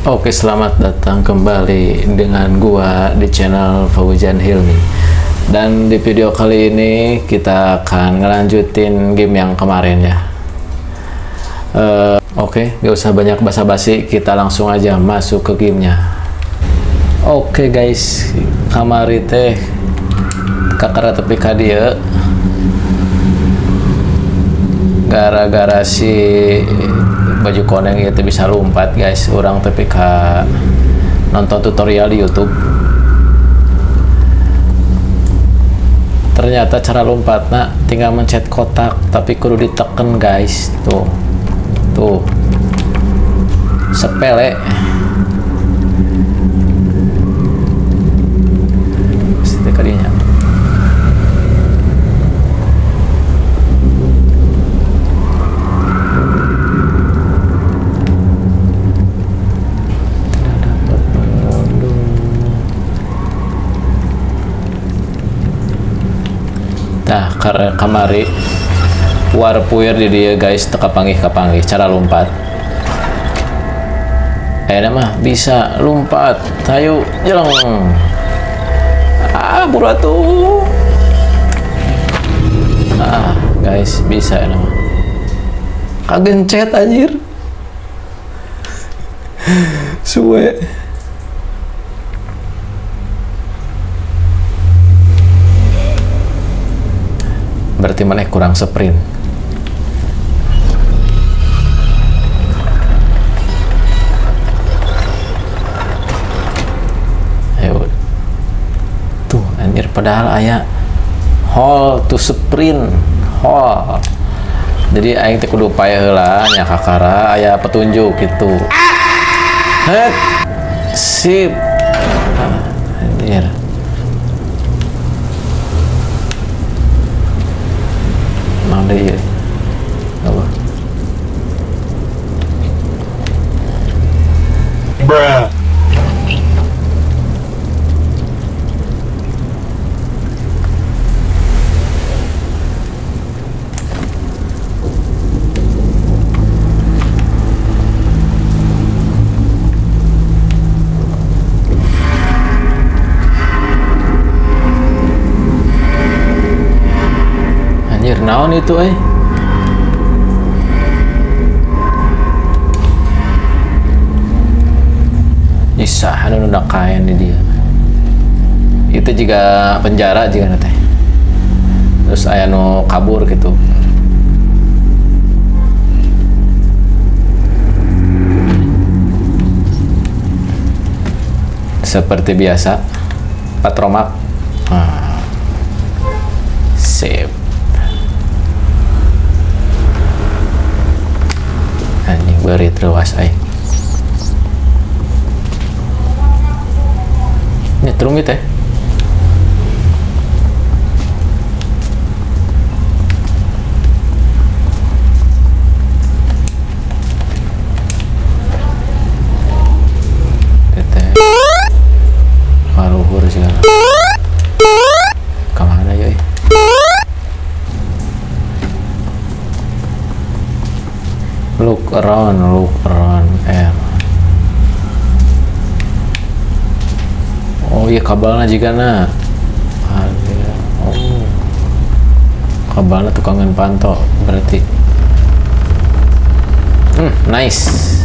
Oke, selamat datang kembali dengan gua di channel Faujan Hilmi. Dan di video kali ini kita akan ngelanjutin game yang kemarin ya. Oke, gak usah banyak basa-basi, kita langsung aja masuk ke gamenya. Oke guys, kamari teh kakara tepi ka dieu. Gara-gara si baju koneng itu bisa lompat guys, orang tepi ka nonton tutorial di YouTube. Ternyata cara lompatna tinggal mencet kotak, tapi kudu diteken guys. Tuh, tuh, sepele. Kadinya. Tidak dapat mengunduh. Nah, kamari war puir di dia guys, teka panggih cara lompat. Mah bisa lompat, tayu jeleng. Ah, buru atuh. Ah, guys, bisa ya mah. Kagencet anjir. Suwe. Berarti mana kurang sprint. Ayo. Tuh, anjir, padahal aya hall to sprint, hall. Jadi aing teh kudu payah heula nya kakara aya petunjuk gitu. Het. Sip. Ah, anjir. Mana ieu? Apa? Bruh. Anjir, naon itu eh? Isahan nu kain di dia. Itu juga penjara juga teh. Terus aya nu kabur gitu. Seperti biasa, patromak. Ah. Sip. Anjing beurit reuas aing. Nyetrum gitu ya. Teteh. Kaluhur segala. Kamana yeuh? Look around, R. Oh iya, kabalna jigana. Ada. Oh. Kabalna tukangan panto berarti. Nice.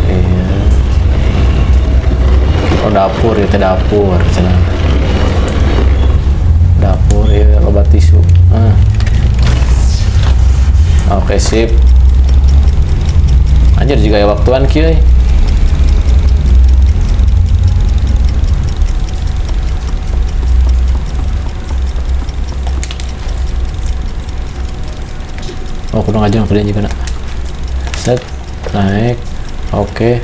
Iya. Oh, dapur ya, teh dapur cenah. Dapur ya, loba tisu. Ah. Oke, sip. Anjir juga ya waktuan kieu. Oh, kudu ngajeng ke dia juga nak. Set, naik. Oke.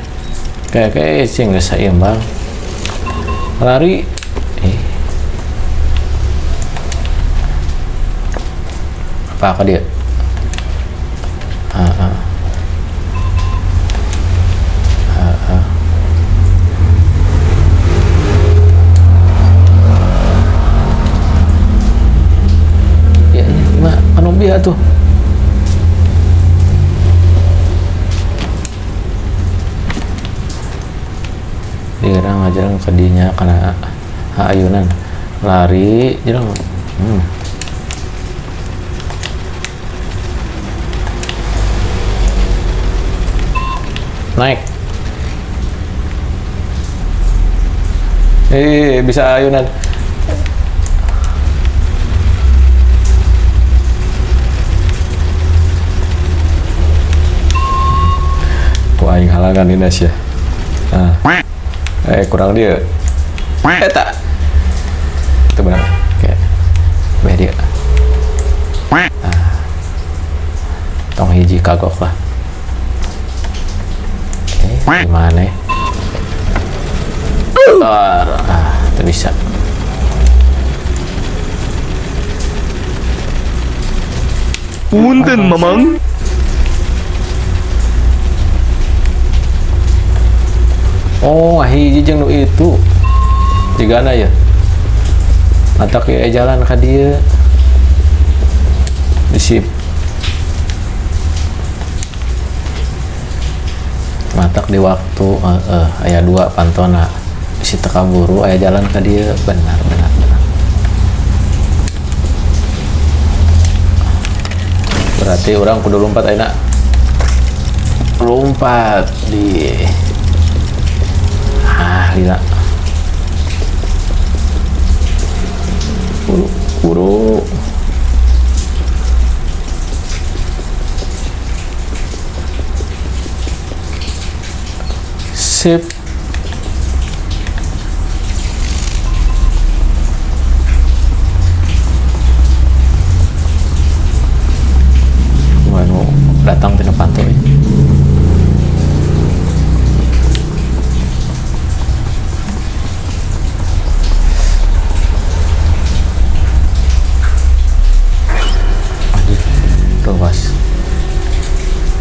Oke, sih nggak seimbang. Lari. Apa dia? Ya, mah anu bieu tuh. Kadinya karena ayunan lari jeung. Naik. Bisa ayunan. Ku aing halangan ini ya. Nah. Kurang dia. Tak. Itu benar. Oke. Beh dia. Nah. Tong hiji kagok lah. Oke, gimana? Itu bisa. Punten, Mamang. Oh, hiji jeung nu itu. Jigana ya. Matak ieu jalan ka dieu. Disip. Matak di waktu aya dua pantona. Bisi teu kaburu aya jalan ka dieu. Benar, benar, benar. Berarti orang kudu lompat ayeuna. Lompat di lila. Buru, buru. Sip. Wah, datang tina pantai. Luas.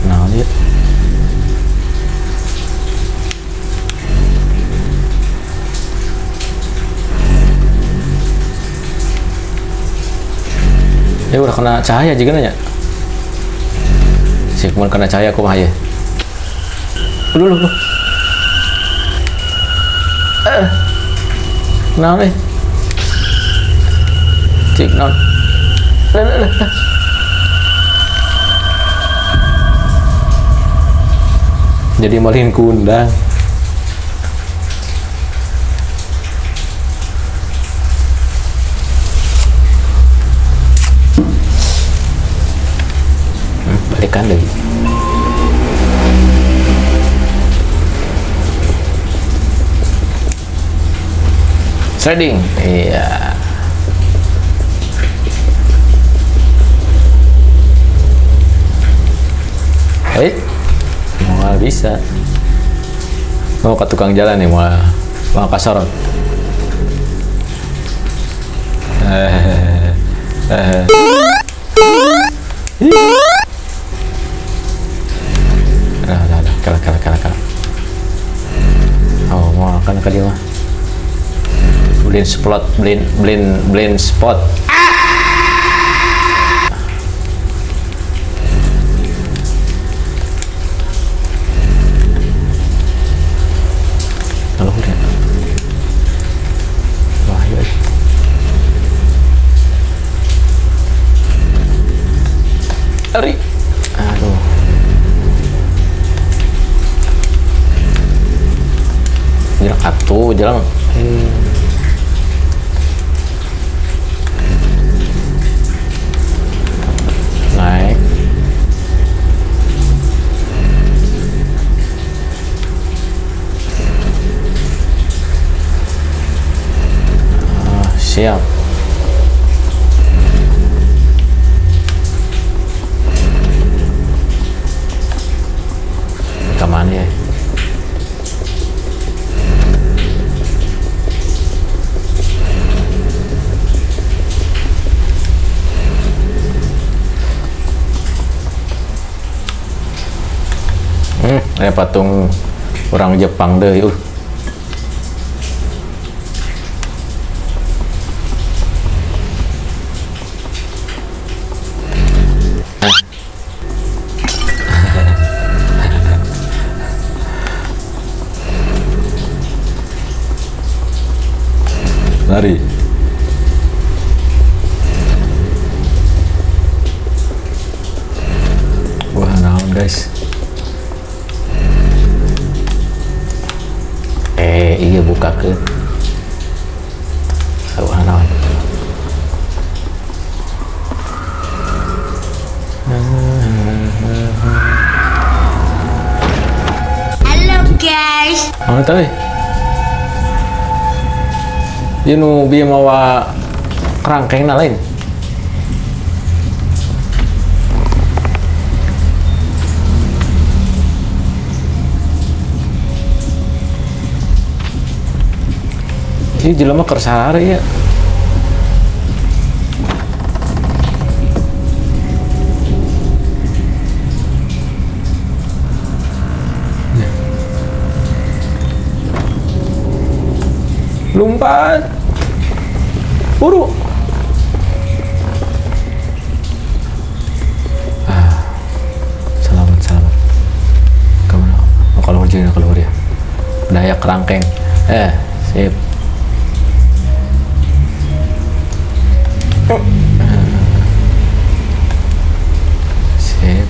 Nah, dia. Ya udah kena cahaya juga nanya. Sih, kemarin kena cahaya aku mah ya. Lu. Nah, nih. Cik non. Lah. Jadi malin kundang. Balikan lagi. Sliding. Iya. Mau bisa. Mau ke tukang jalan nih, mau kasorot. Udah, kalah. Oh, mau akan ke dia mah. Blind spot, blind spot. Lari. Aduh. Jalan atuh, jalan. Naik. Siap. Kemana ya? Patung orang Jepang deh, yuk. Lari. Wah, naon guys. Iya buka ke. Wah, naon. Halo guys. Mana tadi? Dia nu bieu mawa kerangkeng na lain. Ieu jelema keur sare ya. Lompat. Buru. Ah, selamat, selamat. Kemana? Oh, kalau hujan, kalau ya. Daya kerangkeng. Sip. Sip.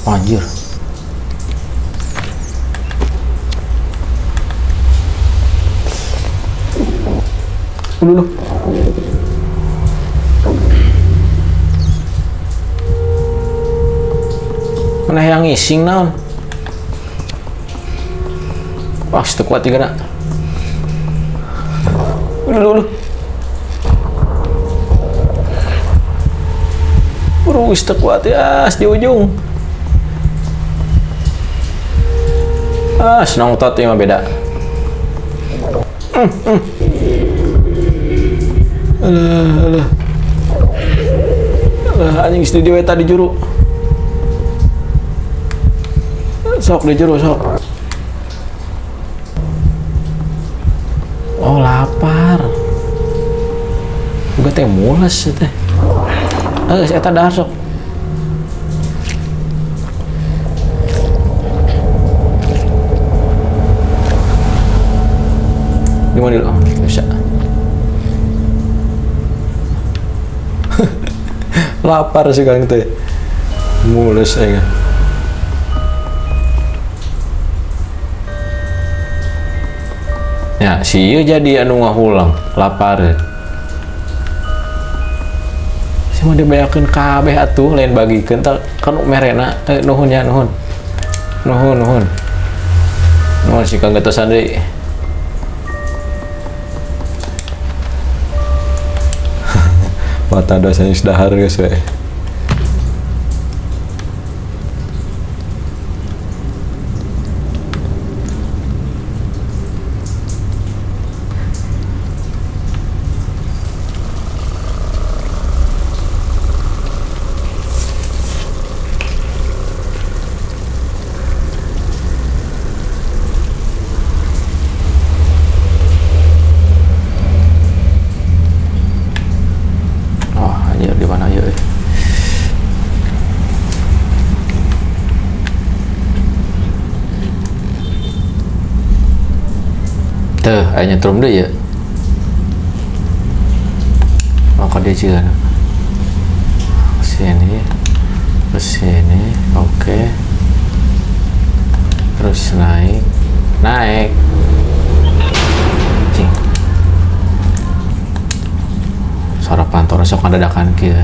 Anjir. Dulu. Mana yang ngising naon? Wah, situ kuat juga nak. Dulu. Buru, situ kuat ya, di ujung. Ah, senong tot ini mah beda. Alah, alah. Alah, anjing studio eta di juru. Sok di juru, sok. Oh, lapar. Bukan teh mules teh. Eta dahar sok. Gimana dulu? Oh, bisa. Lapar sih kang teh. Mules ya. Ya, si ieu jadi anu ngahulang, lapar. Si mah dibeakeun kabeh atuh, lain bagikeun tah kan merena nuhun ya, nuhun. Nuhun, nuhun. Nuhun si Kang getosan deui. Mata dosanya sudah harus we. Tuh, ayo nyetrum deh ya. Maka dia juga. Kesini, kesini, oke. Terus naik, naik. Cing. Suara pantauan sok dadakan kieu.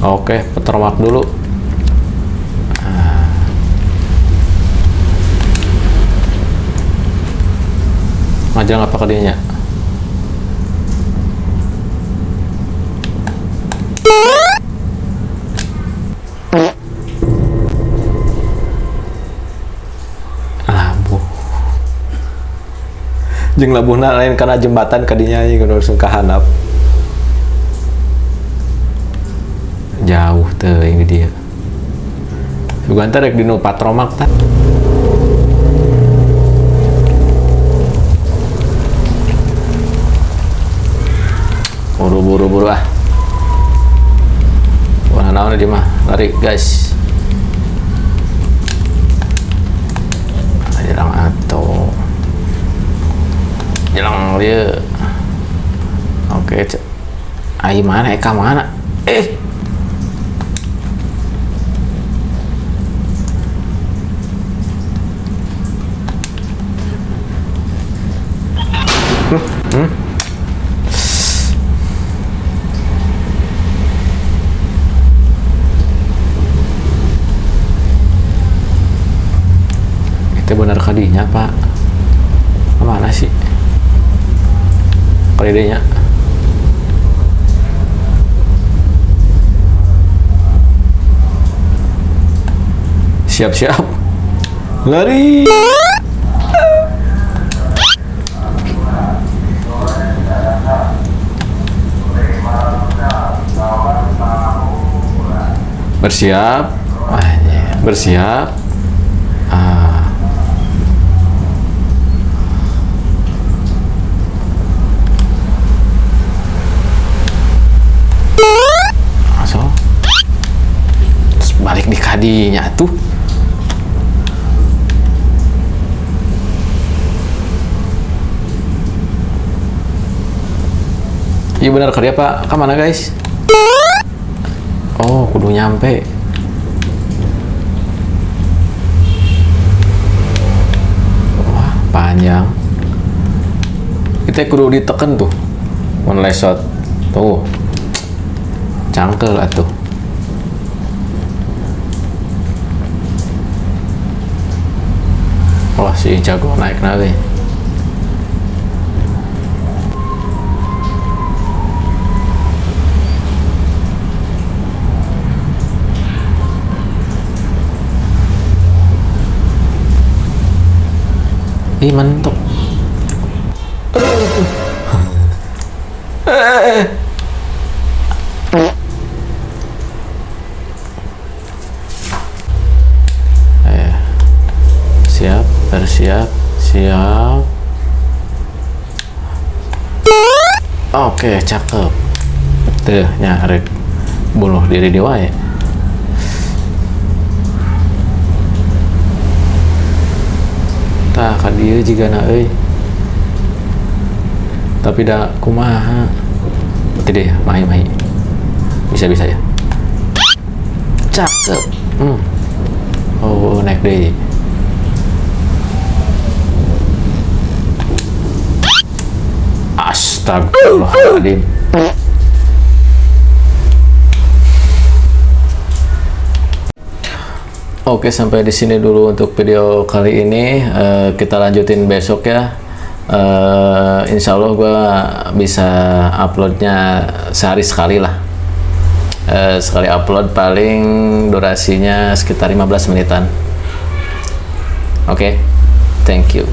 Oke, petermak dulu. Ngajar apa ke dianya? Labuh. Jeung labuhna lain kana jembatan kadinya ieu kudu langsung ka handap. Jauh teuing di dia. Sugan teh rek dinu patromak tah. Buru-buru ah. Wah, naon dia mah. Lari, guys. Jelang atau jelang dia. Oke, ai mana Eka mana? Itu benar kadinya, Pak. Kemana sih? Kadinya. Siap-siap. Lari. Bersiap. Bersiap. Langsung. Terus balik di kadinya tuh. Iya benar kerja Pak. Kemana guys? Oh, kudu nyampe. Wah, panjang. Kita kudu diteken tuh. Mun lesot. Tuh. Cangkel atuh. Wah, si jago naik lagi. Ih, mentok. Siap, bersiap, siap. Oke, cakep. Tuh, nyarek bunuh diri di wae. Tah ka dieu jigana euy. Tapi da kumaha? Berarti deh, mahi-mahi. Bisa-bisa ya. Cakep. Oh, naik deh. Astagfirullahaladzim. Oke, sampai di sini dulu untuk video kali ini. Kita lanjutin besok ya. Insya Allah gue bisa uploadnya sehari sekali lah. Sekali upload paling durasinya sekitar 15 menitan. Oke, thank you.